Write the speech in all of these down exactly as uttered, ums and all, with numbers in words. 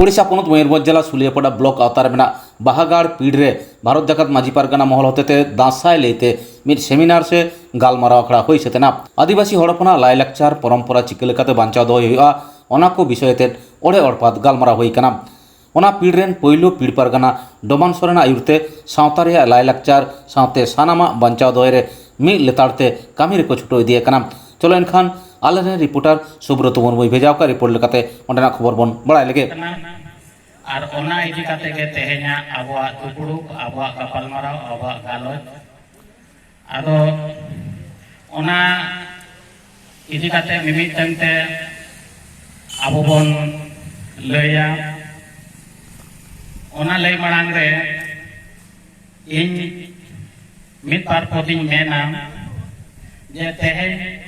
ᱳᱰᱤᱥᱟ ᱯᱚᱱᱚᱛ ᱢᱚᱭᱩᱨᱵᱷᱚᱸᱡᱽ ᱡᱮᱞᱟ ᱥᱩᱞᱤᱭᱟᱯᱟᱲᱟ ᱵᱞᱚᱠ ᱟᱣᱛᱟ ᱨᱮ ᱢᱮᱱᱟᱜ ᱵᱟᱦᱟᱜᱟᱲ ᱯᱤᱲ ᱨᱮ ᱵᱷᱟᱨᱚᱛ ᱡᱟᱠᱟᱛ ᱢᱟᱹᱡᱷᱤ ᱯᱟᱨᱜᱟᱱᱟ ᱢᱚᱦᱚᱞ ᱦᱚᱛᱮᱛᱮ ᱫᱟᱸᱥᱟᱭ ᱞᱟᱹᱭᱛᱮ ᱢᱤᱫ ᱥᱮᱢᱤᱱᱟᱨ ᱥᱮ ᱜᱟᱞᱢᱟᱨᱟᱣ ᱟᱠᱷᱲᱟ ᱦᱩᱭ ᱥᱟᱹᱛ ᱮᱱᱟ᱾ ᱟᱹᱫᱤᱵᱟᱹᱥᱤ ᱦᱚᱲ ᱦᱚᱯᱚᱱᱟᱜ ᱞᱟᱭᱼᱞᱟᱠᱪᱟᱨ ᱯᱚᱨᱚᱢᱯᱚᱨᱟ ᱪᱤᱠᱟᱹ ᱞᱮᱠᱟᱛᱮ ᱵᱟᱧᱪᱟᱣ ᱫᱚᱦᱚᱭ ᱦᱩᱭᱩᱜᱼᱟ, ᱚᱱᱟ ᱠᱚ ᱵᱤᱥᱚᱭ ᱟᱛᱮᱫ ᱚᱲᱮ ᱚᱲᱯᱟᱛ ᱜᱟᱞᱢᱟᱨᱟᱣ ᱦᱩᱭ ᱟᱠᱟᱱᱟ᱾ ᱚᱱᱟ ᱯᱤᱲ ᱨᱮᱱ ᱯᱳᱭᱞᱳ ᱯᱤᱲ ᱯᱟᱨᱜᱟᱱᱟ ᱰᱚᱢᱟᱱ ᱥᱚᱨᱮᱱᱟᱜ ᱟᱹᱭᱩᱨ ᱛᱮ ᱥᱟᱶᱛᱟ ᱨᱮᱭᱟᱜ ᱞᱟᱭᱼᱞᱟᱠᱪᱟᱨ ᱥᱟᱶᱛᱮ ᱥᱟᱱᱟᱢᱟᱜ ᱵᱟᱧᱪᱟᱣ ᱫᱚᱦᱚᱭ ᱨᱮ ᱢᱤᱫ ᱞᱮᱛᱟᱲ ᱛᱮ ᱠᱟᱹᱢᱤ ᱨᱮᱠᱚ ᱪᱷᱩᱴᱟᱹᱣ ᱤᱫᱤ ᱟᱠᱟᱱᱟ᱾ ᱪᱚᱞᱚ ᱮᱱᱠᱷᱟᱱ ᱟᱞᱮ ᱨᱮᱱ ᱨᱤᱯᱳᱨᱴᱟᱨ ᱥᱩᱵᱨᱚᱛ ᱢᱩᱨᱢᱩᱭ ᱵᱷᱮᱡᱟ ᱟᱠᱟᱫ ᱨᱤᱯᱳᱨᱴ ᱞᱮᱠᱟᱛᱮ ᱚᱸᱰᱮᱱᱟᱜ ᱠᱷᱚᱵᱚᱨ ᱵᱚᱱ ᱵᱟᱲᱟᱭ ᱞᱮᱜᱮ᱾ ᱟᱨ ᱚᱱᱟ ᱤᱫᱤ ᱠᱟᱛᱮ ᱜᱮ ᱛᱮᱦᱮᱧᱟᱜ ᱟᱵᱚᱣᱟᱜ ᱫᱩᱯᱲᱩᱵ, ᱟᱵᱚᱣᱟᱜ ᱜᱟᱯᱟᱞᱢᱟᱨᱟᱣ, ᱟᱵᱚᱣᱟᱜ ᱜᱟᱞᱚᱪ᱾ ᱟᱫᱚ ᱚᱱᱟ ᱤᱫᱤ ᱠᱟᱛᱮ ᱢᱤᱢᱤᱫᱴᱟᱝ ᱛᱮ ᱟᱵᱚ ᱵᱚᱱ ᱞᱟᱹᱭᱟ᱾ ᱚᱱᱟ ᱞᱟᱹᱭ ᱢᱟᱲᱟᱝ ᱨᱮ ᱤᱧ ᱢᱤᱫ ᱵᱟᱨ ᱯᱚᱫᱤᱧ ᱢᱮᱱᱟ ᱡᱮ ᱛᱮᱦᱮᱧ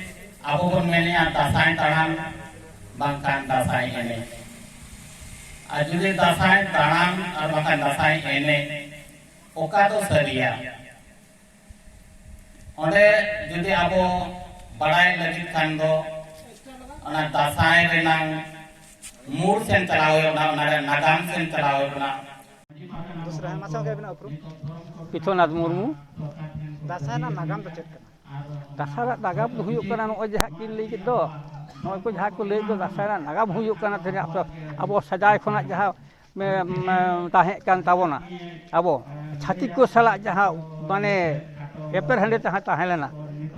ᱟᱵᱚ ᱵᱚᱱ ᱢᱮᱱᱮᱜᱼᱟ ᱫᱟᱸᱥᱟᱭ ᱛᱟᱲᱟᱢ ᱵᱟᱝᱠᱷᱟᱱ ᱫᱟᱸᱥᱟᱭ ᱮᱱᱮᱡ᱾ ᱟᱨ ᱡᱩᱫᱤ ᱫᱟᱸᱥᱟᱭ ᱛᱟᱲᱟᱢ ᱟᱨ ᱵᱟᱝᱠᱷᱟᱱ ᱫᱟᱸᱥᱟᱭ ᱮᱱᱮᱡ, ᱚᱠᱟ ᱫᱚ ᱥᱟᱹᱨᱤᱭᱟ? ᱚᱸᱰᱮ ᱡᱩᱫᱤ ᱟᱵᱚ ᱵᱟᱲᱟᱭ ᱞᱟᱹᱜᱤᱫ ᱠᱷᱟᱱ ᱫᱚ ᱚᱱᱟ ᱫᱟᱸᱥᱟᱭ ᱨᱮᱱᱟᱝ ᱢᱩᱞ ᱥᱮᱱ ᱪᱟᱞᱟᱣ ᱦᱩᱭᱩᱜᱼᱟ, ᱚᱱᱟ ᱨᱮᱱᱟᱜ ᱱᱟᱜᱟᱢ ᱥᱮᱱ ᱪᱟᱞᱟᱣ ᱦᱩᱭᱩᱜᱼᱟ᱾ ᱫᱚᱥᱨᱟ ᱢᱟᱥᱮ ᱜᱚᱢᱠᱮ ᱟᱹᱵᱤᱱᱟᱜ ᱩᱯᱨᱩᱢ? ᱯᱤᱛᱷᱚᱱᱟᱛᱷ ᱢᱩᱨᱢᱩ᱾ ᱫᱟᱸᱥᱟᱭ ᱨᱮᱱᱟᱜ ᱱᱟᱜᱟᱢ ᱫᱚ ᱪᱮᱫ ᱠᱟᱱᱟ? ᱫᱟᱸᱥᱟᱭ ᱨᱮᱱᱟᱜ ᱱᱟᱜᱟᱢ ᱫᱚ ᱦᱩᱭᱩᱜ ᱠᱟᱱᱟ, ᱱᱚᱜᱼᱚᱭ ᱡᱟᱦᱟᱸ ᱠᱤᱱ ᱞᱟᱹᱭ ᱠᱮᱫ ᱫᱚ, ᱱᱚᱜᱼᱚᱭ ᱠᱚ ᱡᱟᱦᱟᱸ ᱠᱚ ᱞᱟᱹᱭ ᱫᱚ, ᱫᱟᱸᱥᱟᱭ ᱨᱮᱱᱟᱜ ᱱᱟᱜᱟᱢ ᱦᱩᱭᱩᱜ ᱠᱟᱱᱟ ᱛᱮᱦᱮᱧ ᱟᱵᱚ ᱥᱮᱫᱟᱭ ᱠᱷᱚᱱᱟᱜ ᱡᱟᱦᱟᱸ ᱢᱮ- ᱢᱮ- ᱛᱟᱦᱮᱸ ᱠᱟᱱ ᱛᱟᱵᱚᱱᱟ, ᱟᱵᱚ ᱪᱷᱟᱹᱛᱤᱠ ᱠᱚ ᱥᱟᱞᱟᱜ ᱡᱟᱦᱟᱸ ᱢᱟᱱᱮ ᱮᱯᱮᱨᱦᱮᱸᱰᱮ ᱛᱟᱦᱮᱸ ᱛᱟᱦᱮᱸ ᱞᱮᱱᱟ,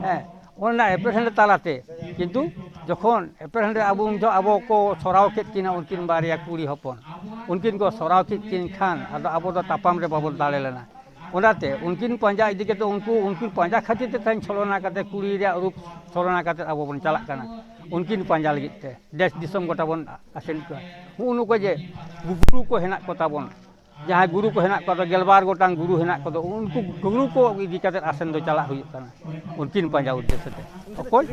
ᱦᱮᱸ, ᱚᱱᱟ ᱮᱯᱮᱨᱦᱮᱸᱰᱮ ᱛᱟᱞᱟᱛᱮ ᱠᱤᱱᱛᱩ ᱡᱚᱠᱷᱚᱱ ᱮᱯᱮᱨᱦᱮᱸᱰᱮ ᱟᱵᱚ ᱩᱱ ᱡᱚᱦᱚᱜ ᱟᱵᱚ ᱠᱚ ᱥᱚᱨᱟᱣ ᱠᱮᱫ ᱠᱤᱱᱟ ᱩᱱᱠᱤᱱ ᱵᱟᱨᱭᱟ ᱠᱩᱲᱤ ᱦᱚᱯᱚᱱ, ᱩᱱᱠᱤᱱ ᱠᱚ ᱥᱚᱨᱟᱣ ᱠᱮᱫ ᱠᱤᱱ ᱠᱷᱟᱱ ᱟᱫᱚ ᱟᱵᱚ ᱫᱚ ᱛᱟᱯᱟᱢ ᱨᱮ ᱵᱟᱵᱚᱱ ᱫᱟᱲᱮ ᱞᱮᱱᱟ᱾ ᱚᱱᱟᱛᱮ ᱩᱱᱠᱤᱱ ᱯᱟᱸᱡᱟ ᱤᱫᱤ ᱠᱟᱛᱮ ᱩᱱᱠᱩ ᱩᱱᱠᱤᱱ ᱯᱟᱸᱡᱟ ᱠᱷᱟᱹᱛᱤᱨ ᱛᱮ ᱛᱮᱦᱮᱧ ᱪᱷᱚᱞᱚᱱᱟ ᱠᱟᱛᱮ ᱠᱩᱲᱤ ᱨᱮᱭᱟᱜ ᱨᱩᱯ ᱪᱷᱚᱞᱚᱱᱟ ᱠᱟᱛᱮ ᱟᱵᱚ ᱵᱚᱱ ᱪᱟᱞᱟᱜ ᱠᱟᱱᱟ᱾ ᱩᱱᱠᱤᱱ ᱯᱟᱸᱡᱟ ᱞᱟᱹᱜᱤᱫ ᱛᱮ ᱫᱮᱥ ᱫᱤᱥᱚᱢ ᱜᱚᱴᱟ ᱵᱚᱱ ᱟᱥᱮᱱ ᱠᱚᱣᱟ᱾ ᱦᱩᱜᱼᱩ ᱱᱩᱠᱩ ᱡᱮ ᱜᱩᱨᱩ ᱠᱚ ᱦᱮᱱᱟᱜ ᱠᱚ ᱛᱟᱵᱚᱱ, ᱡᱟᱦᱟᱸᱭ ᱜᱩᱨᱩ ᱠᱚ ᱦᱮᱱᱟᱜ ᱠᱚᱣᱟ, ᱜᱮᱞᱵᱟᱨ ᱜᱚᱴᱟᱝ ᱜᱩᱨᱩ ᱦᱮᱱᱟᱜ ᱠᱚᱫᱚ, ᱩᱱᱠᱩ ᱜᱩᱨᱩ ᱠᱚ ᱤᱫᱤ ᱠᱟᱛᱮ ᱟᱥᱮᱱ ᱫᱚ ᱪᱟᱞᱟᱜ ᱦᱩᱭᱩᱜ ᱠᱟᱱᱟ᱾ ᱩᱱᱠᱤᱱ ᱯᱟᱸᱡᱟ ᱩᱫᱽᱫᱮᱥᱥᱚ ᱛᱮ ᱚᱠᱚᱭ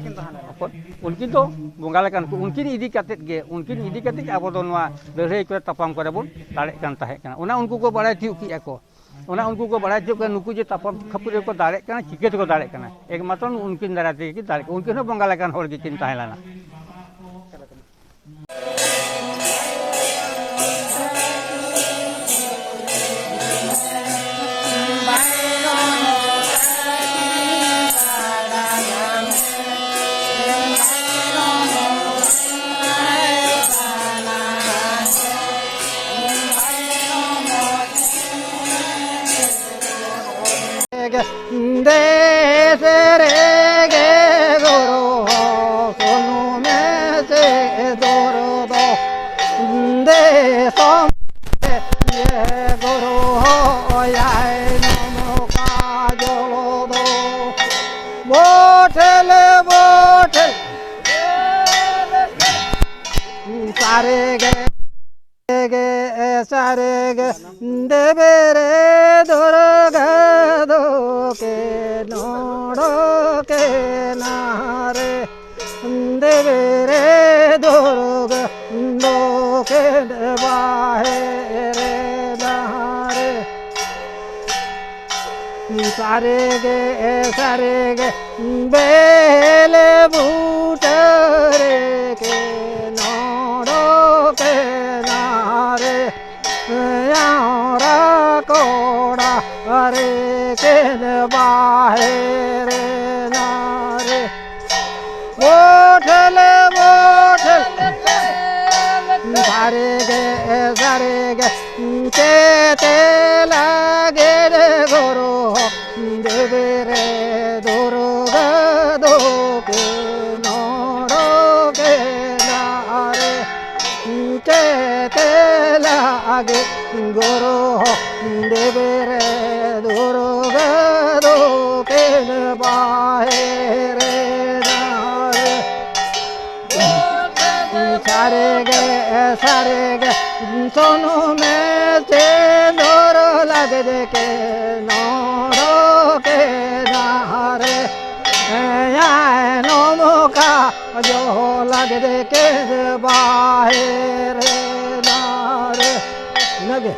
ᱚᱠᱚᱭ ᱩᱱᱠᱤᱱ ᱫᱚ ᱵᱚᱸᱜᱟ ᱞᱮᱠᱟᱱ ᱠᱚ, ᱩᱱᱠᱤᱱ ᱤᱫᱤ ᱠᱟᱛᱮ ᱜᱮ ᱩᱱᱠᱤᱱ ᱤᱫᱤ ᱠᱟᱛᱮ ᱜᱮ ᱟᱵᱚ ᱫᱚ ᱱᱚᱣᱟ ᱞᱟᱹᱲᱦᱟᱹᱭ ᱠᱚᱨᱮ ᱛᱟᱯᱟᱢ ᱠᱚᱨᱮ ᱵᱚᱱ ᱫᱟᱲᱮᱜ ᱠᱟᱱ ᱛᱟᱦᱮᱸ ᱠᱟᱱᱟ᱾ ᱚᱱᱟ ᱩᱱᱠᱩ ᱠᱚ ᱵᱟᱲᱟᱭ ᱛᱤᱭᱳᱜ ᱠᱮᱜᱼᱟ ᱠᱚ᱾ ᱚᱱᱟ ᱩᱱᱠᱩ ᱠᱚ ᱵᱟᱲᱟᱭ ᱛᱤᱭᱳᱜ ᱠᱮᱜᱼᱟ, ᱱᱩᱠᱩ ᱡᱮ ᱛᱟᱯᱟᱢ ᱠᱷᱟᱹᱯᱟᱹᱨᱤ ᱨᱮᱠᱚ ᱫᱟᱲᱮᱜ ᱠᱟᱱᱟ, ᱪᱤᱠᱟᱹ ᱛᱮᱠᱚ ᱫᱟᱲᱮᱜ ᱠᱟᱱᱟ? ᱮᱠᱢᱟᱛᱨᱚ ᱩᱱᱠᱤᱱ ᱫᱟᱨᱟᱭ ᱛᱮᱜᱮ ᱠᱤᱱ ᱫᱟᱲᱮᱜ ᱠᱟᱱᱟ᱾ ᱩᱱᱠᱤᱱ ᱦᱚᱸ ᱵᱚᱸᱜᱟ ᱞᱮᱠᱟᱱ ᱦᱚᱲ ᱜᱮᱠᱤᱱ ᱛᱟᱦᱮᱸ ᱞᱮᱱᱟ᱾ ᱫᱮᱥ ᱨᱮᱜᱮ ᱜᱩᱨᱩ ᱦᱚᱸ ᱥᱩᱱᱩᱢᱮ ᱥᱤᱸᱫᱩᱨ ᱫᱚ᱾ ᱫᱤᱥᱚᱢ ᱨᱮ ᱜᱩᱨᱩ ᱦᱚᱸ ᱭᱟᱭ ᱱᱚᱢᱚ ᱠᱟᱡᱚᱞ ᱫᱚ᱾ ᱵᱚᱴᱷᱮᱞ ᱵᱚᱴᱷᱮᱞ ᱥᱟᱹᱨᱤ ᱜᱮ ᱜᱮ ᱥᱟᱹᱨᱤ ᱜᱮ ᱫᱮᱵᱮ ᱨᱮ ᱫᱩᱨᱜᱟ ᱫᱚᱠᱮ ᱱᱚᱰᱚᱠᱮ ᱱᱟᱨᱮ᱾ ᱫᱮᱵᱮ ᱨᱮ ᱫᱩᱨᱜᱟ ᱫᱚᱠᱮ ᱵᱟᱦᱮᱨᱮ ᱱᱟᱨᱮ᱾ ᱥᱟᱹᱨᱤ ᱜᱮ ᱥᱟᱹᱨᱤ ᱜᱮ ᱵᱮᱞ ᱵᱩᱴᱟᱹ ᱨᱮ ᱠᱮ ᱱᱚᱰᱚᱠᱮ ᱱᱟᱨᱮ᱾ ᱭᱟᱣᱨᱟ ᱠᱚᱲᱟ ᱨᱮ ᱠᱮ ᱵᱟᱦᱮᱨᱮ ᱱᱟᱨᱮ᱾ ᱵᱚᱴᱷᱮᱞ ᱵᱚᱴᱷᱮᱞ ᱥᱟᱹᱨᱤ ᱜᱮ ᱥᱟᱹᱨᱤ ᱜᱮ ᱪᱮᱛᱮ ᱞᱟᱹᱜᱤᱫ ᱜᱩᱨᱩ ᱫᱮᱵᱮ ᱨᱮ ᱫᱩᱨᱜᱟ ᱫᱚᱠᱮ ᱱᱚᱰᱚᱠᱮ ᱱᱟᱨᱮ᱾ ᱪᱮᱛᱮ ᱞᱟᱹᱜᱤᱫ ᱜᱩᱨᱩ ᱫᱮᱵᱮ ᱨᱮ ᱫᱩᱨᱜᱟ ᱫᱚᱠᱮ ᱵᱟᱦᱮᱨᱮ ᱱᱟᱨᱮ᱾ ᱥᱟᱹᱨᱤ ᱜᱮ ᱥᱟᱹᱨᱤ ᱜᱮ ᱥᱩᱱᱩᱢᱮ ᱥᱤᱸᱫᱩᱨ ᱞᱟᱹᱜᱤᱫ ᱠᱮ ᱱᱚᱰᱚᱠᱮ ᱱᱟᱨᱮ᱾ ᱭᱟᱭ ᱱᱚᱢᱚ ᱠᱟᱡᱚᱞ ᱞᱟᱹᱜᱤᱫ ᱠᱮ ᱵᱟᱦᱮᱨᱮ ᱱᱟᱨᱮ᱾ ᱤᱱᱟᱹᱜᱮ᱾